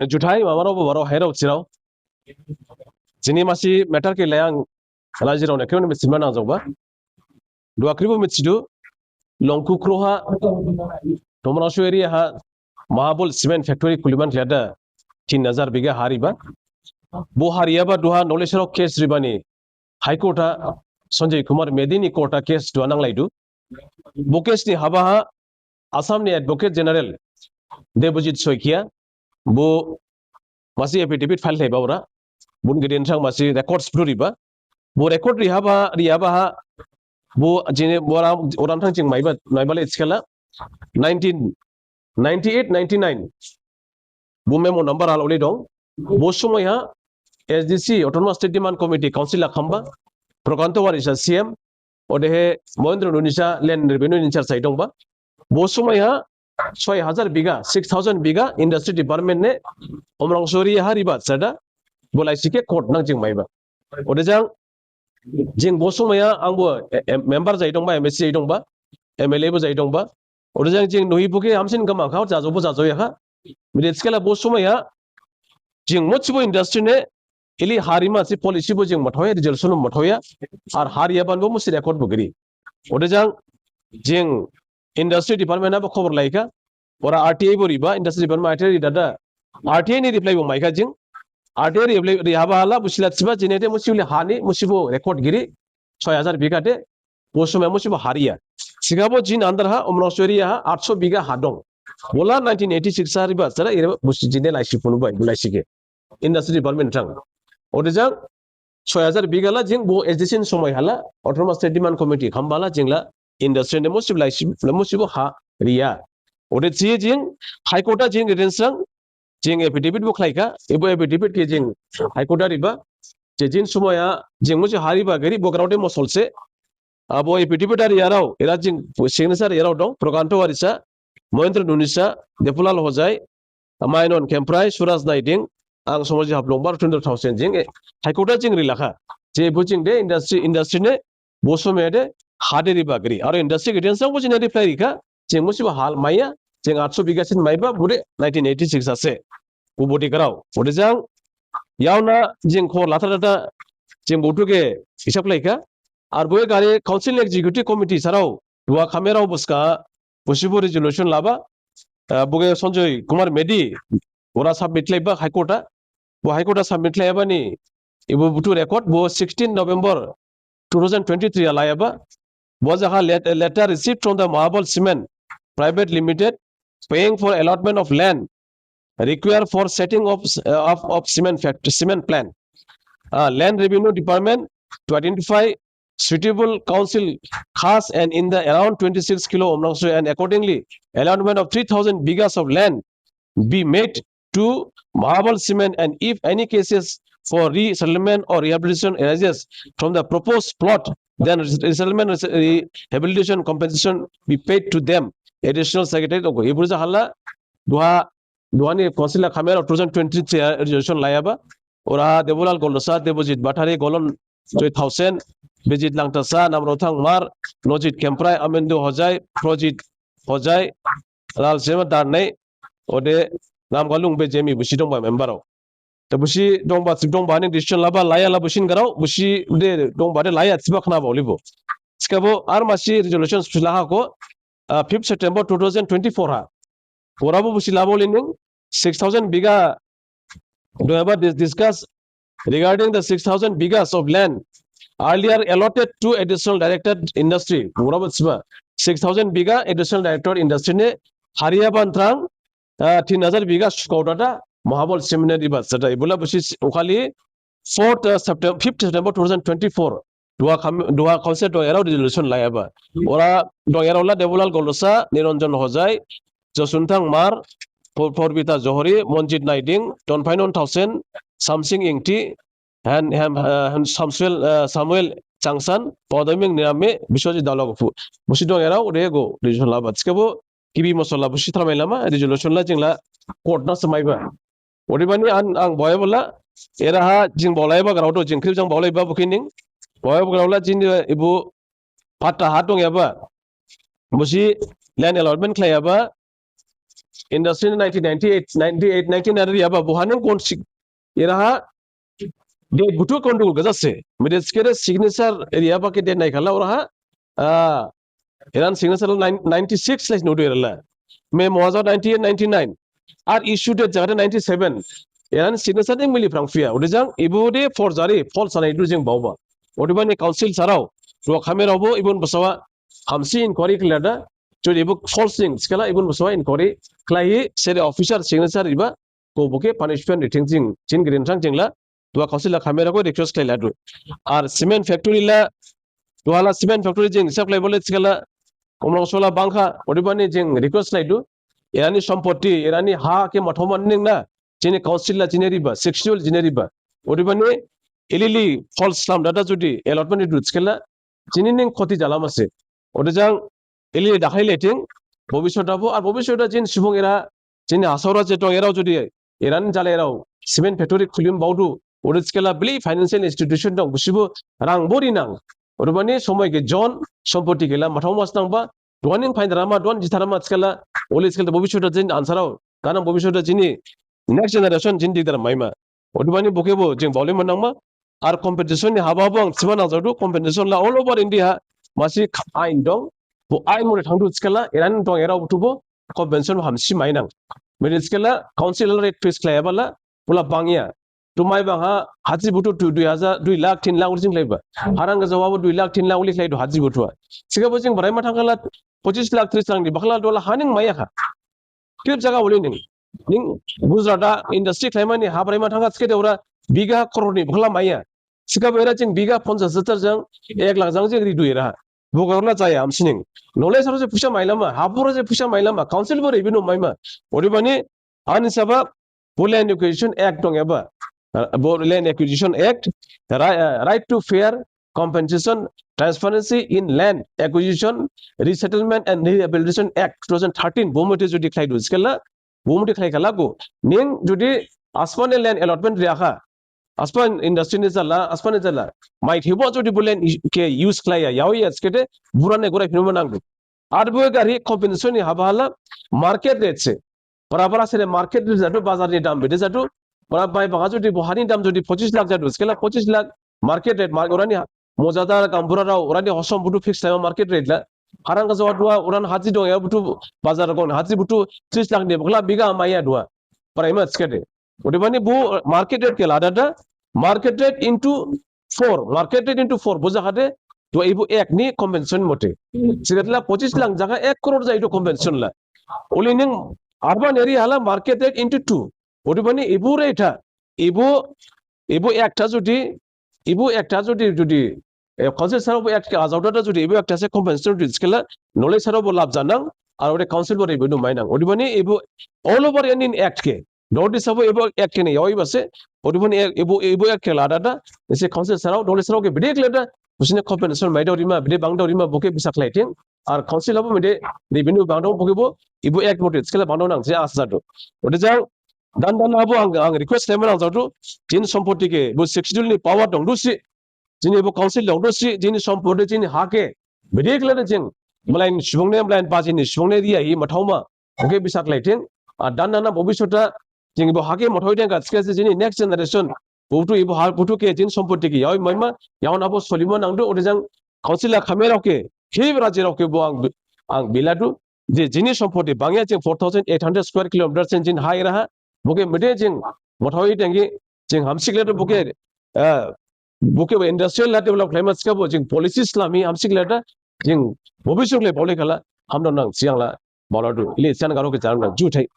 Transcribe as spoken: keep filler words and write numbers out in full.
Juthai mamarao babarao hairao chirao. Jini masi matter khe lai ang rajirao ne khe mane mithima nangjaoba. Duha khrip bo mithidu, Longkukro ha, Umrangso area ha, Mahabal Cement Factory khuliman khlaihi da tin hajar bigha ha riba. Bo ha riyaba duha nolai sarao case ribani High Court ha Sanjay Kumar Medhi ni court ha case duha nanglaidu. Bo case ni haba ha Assam ni Advocate General Debojit Saikia, bo masi affidavit file khlaiba ora. Boni gede nthang masi records buthu riba. Bo record rihaba, riyaba ha, bo jini, bo ora, ora nthang jing maiba, maiba le thikhala nineteen ninety-eight ninety-nine. Bo memo number ha olei dong. Bo somoi ha S D C, Autonomous State Demand Committee, council ha khamba, Prakanto Warisa C M, odehe Mohendra Nunisa Land Revenue in charge hai dongba. Bo somoi ha soi hajar bigha, six thousand bigha industry department ne Umrangso area ha riba sada, bo laisi khe court nang jing maiba. Ode jang, jing bo somoi ha ang bo, eh, eh, member jai dongba, M A C jai dongba, M L A bo jai dongba. Ode jang jing nuhi bo khe hamsin gama kha, jajo bo jajo ya kha. Bede thikhala bo somoi ha, jing musibo industry ne, ili ha rima si policy bo jing mathoya, resolution bo mathoya, ar ha riyaban bo musi record bo giri. Ode jang, jing industry department ha bo khobor laikha, ora R T I bo riba, industry department R T I ri dada, R T I ni reply bo maikha jing, R T I reply rihaba hala, bo sila thiba jine de musi uli ha ni, musibo record giri, soi hajar bigha de, bo somoi musibo ha riya. Thikhabo jini under ha, Umrangso area ha, atso bigha ha dong. Bola nineteen eighty-six ha riba, sara ira musi jine laisi phunu bai, bo laisi khe. Industry department thang. Ode jang, soi hajar bigha la jing bo S D C ni somoi hala, Autonomous State Demand Committee khamba la jing la, industry ne musibo laisi, musibo ha riya. Ode thihi jing, High Court ha jing reden sang, jing affidavit bo khlaikha, ebo affidavit khe jing High Court ha riba, je jini somoi ha, jing musi ha riba giri, bo grao de mosolse, abo affidavit ha riyarao, ira jing signature riyarao dong, Prakanto Warisa, Mohendra Nunisa, Depulal Hojai, Mainon Kemprai, Suraj Naiding, ang Somoji Haflongbar, Tundra Thaosen jing, eh, High Court ha jing rilakha. Je bo jing de industry, industry ne, bo somoi de, ha de riba giri. Aro industry geden sang bo jing ne reply rikha, jing musibo ha maiya, jing atso bigha sin maiba, bo de nineteen eighty-six ha se. Bo bodi grao. Ode jang, yaona jing khor lata lata, jing buthu khe hisab laikha. Ar bo gari Council Executive Committee sarao, duha khamerao buska, musibo resolution laba, ah, bo khe Sanjay Kumar Medhi, ora submit laiba High Court ha, bo High Court ha submit laibani, ebo buthu record, bo sixteen November two thousand twenty-three ha laiyaba, bo jaha let-, a letter received from the Mahabal Cement Private Limited, paying for allotment of land required for setting of, uh, of, of cement factory, cement plant. Uh, Land Revenue Department to identify suitable council khas and in the around twenty-six kilo Umrangso, and accordingly allotment of three thousand bighas of land be made to Mahabal Cement, and if any cases for resettlement or rehabilitation arises from the proposed plot, then resettlement, rehabilitation compensation be paid to them. Additional Secretary, okay, ebo jaha la, duha, duhani Council ha khamerao two thousand twenty-three resolution laiyaba, ora Debolal Gorlosa, Debojit Bathari, Golon Joy Thaosen, Bijit Langthasa, Namrothang Hmar, Nojit Kemprai, Amendu Hojai, Projit Hojai, Lalsema Darnei, ode Namgalung Bejemi, busi dongba member rao. Te busi dongba, sip dongba, ni decision laba, laya la busin garao, busi de dongba de laya, siba khnaba olibo. Thikhabo, ar masi resolution sila ha kho, uh, fifth September two thousand twenty-four ha. Orabo busi laba oli ning, six thousand bigha, do ever dis-, discuss regarding the six thousand bighas of land earlier allotted to additional director industry. Orabo siba, six thousand bigha additional director industry ne, ha riyaba ntrang, ah, tin hajar bigha sukao dada, Mahabal Cement ne riba sada, ebo la busi s-, okhali fourth, ah, Septem-, fifth September two thousand twenty-four, duha kham-, duha khonse dongyarao resolution laiyaba. Ora dongyarao la Debolal Gorlosa, Niranjan Hojai, Josunthang Hmar, Por-, Porbita Johori, Monjit Naiding, Donphainon Thaosen, Samsing Ingti, Han, Han, ah, Han Samsuel, ah, Samuel Changsan, Podoming Nirame, Biswajit Daolagupu. Busi dongyarao, ode go, resolution laba. Thikhabo, gibi mosola busi tharmai lama, resolution la jing la court nang se maiba. Odebani ang, ang baoyaba la, eraha jing baolaiba garao do, jing khrip jang baolaiba bo khe ning. Baoyaba garao la jing, eh, ebo patta ha dongyaba. Busi land allotment khlaiyaba. industry nineteen ninety-eight, ninety-eight, ninety-nine riyaba buhaning kon sik. Iraha date buthu kon dugul gajase. Mide skere signature riyaba khe date naikhala oraha. Ah, iran signature nine, ninety-six lai nudu irala. Me moja ninety-eight, ninety-nine. Ar issue date jagade ninety-seven. Iran signature ding mili phrang phiya. Odejang ibu de forgery, false sanai du jing baoba. Odebani council sarao. Dua khameraobo ibun basawa hamsi inquiry khlada. Jodi ibu false jing skala ibun basawa inquiry khlaihi sere officer signature iba ko buke punishment rithing jing, jin grin thang jingla, dua council la khamera ko request khlailadu. Ar cement factory la, duhala cement factory jing hisab khlai bole skala, komlong sola bangkha, odebani jing request khlaidu. Irani sompoti, irani ha khe mathoman ning na, jini council la jini riba, sixth schedule jini riba. Odebani ilili false slam dada jodi allotment ridu skala, jini ning khoti jalamase. Odejang ili dakhai leting, bobisot abo, ar bobisot jin subung era, jini hasaora je dong erao jodi, iran jala erao, cement factory khulim baodu, ode skela bili financial institution dong, busibo rang bo rinang. Odebani somoi khe jon, sompoti khe la, mathao mas nangba, duaning phain rama, duan jitharama skela, oli skela bobisot jin ansarao, ganang bobisot jini, next generation jin digdar maima. Odebani bokebo jing baolai manangma. Ar compensation ni haba bo ang thima nangjadu, compensation la all over India masi ain dong. Bo ain mure thangdu skala, iran dong erao buthubo compensation hamsi mainang. Mede skala council rate fix khlaiyabala, bola bangya. Tumai bangha haji buthu tu dui hajar, dui lakh, tin lakh uli jing khlaiba. Harang gajawabo dui lakh, tin lakh uli khlaidu haji buthu. Sikabo jing baraima thangkhala, pochis lakh, tris lakh ni bakhala dola haning maiyakha. Kirip jaga uli ning. Ning Gujarat a industry khlaimani ha baraima thangkha skede ora bigha crore ni bukla maiya. Sikabo era jing bigha ponchas hajar jang, ek lakh jang jing ridu era. Bugarna jaya amsining. Nole saro je puisa mailama, hapura je puisa mailama, council bo revenue maima. Odebani, ani saba, bo Land Acquisition Act dong eba. Uh, bo Land Acquisition Act, ri-, uh, Right to Fair Compensation, Transparency in Land Acquisition, Resettlement and Rehabilitation Act two thousand thirteen, bo mote jodi khlaidu skala, bo mote khlaikhala go. Ning jodi aspan land allotment riyakha, aspan industry ni jala, aspan ni jala, mai thibo jodi bo land i-, khe use khlaiya, yaoya skede, burane gorai phinuma nangdu. Ar bo gari compensation ni haba hala, market rate se. Bara bara sere market rate jadu, bazar ni dam bede jadu. Bara bai baga jodi bohani dam jodi pochis lakh jadu, skela pochis lakh market rate, mar-, orani ha-, mojadar, gambura rao, orani hosom budu fix laima market rate la. Harang gajawa dua, oran haji dong ya butu, bazar gong, haji butu tris lakh ni bukla bigha maiya dua. Bara ima skede. Odebani bo market rate khe ladada, market rate into four, market rate into four, bo jakhade, dua ibo act ni compensation mote. Sikatla pochis lakh jaga ek crore jaidu compensation la. Oli ning urban area hala market rate into two. Odebani ibo rate ha, ibo, ibo act ha jodi, ibo act ha jodi, jodi, eh, council sarao bo act khe ajaoda da jodi ibo act ha se compensation jodi skela, nole sarao bo lab janang, ar ode council bo revenue mainang. Odebani ibo all over Indian act khe, North East abo ibo act khe ne yaoi base, odebani e-, ibo, ibo act khe ladada, ese council sarao, nole sarao khe bede khlada, busine compensation maidao rima, bede bangdao rima, bo khe bisa khlaiting, ar council abo mede revenue bangdao bo khe bo, ibo act mote skela bangdao nang se asa jadu. Odejang, dan dan abo ang, ang request khlaima nangjadu, jini sompoti khe, bo sixth schedule ni power dongdu si, jini bo council dongdu si, jini sompoti jini ha khe, bede khlada jing, mlain subung ne, mlain baji ni subung ne riya hi mathaoma, bo khe bisa khlaiting, ar dan dan bobisot jing bo ha khe mathaoi dengkha skase jini next generation, butu ibo ha, butu khe jini sompoti khe yaoi maima, yaon abo solima nangdu, odejang council a khameraokhe, hi rajiraokhe bo ang bi-, ang biladu, je jini sompoti bangya jing four thousand eight hundred square kilometer sen jini ha iraha, bo khe mede jing, mathaoi denghi, jing hamsi khlada bo khe, eh, bo khe industrial la develop khlaima skabo jing policy slami hamsi khlada, jing bobisot le baolai khala, hamdao nang siang la, baoladu, ili siang garo khe jaram nang, juthai.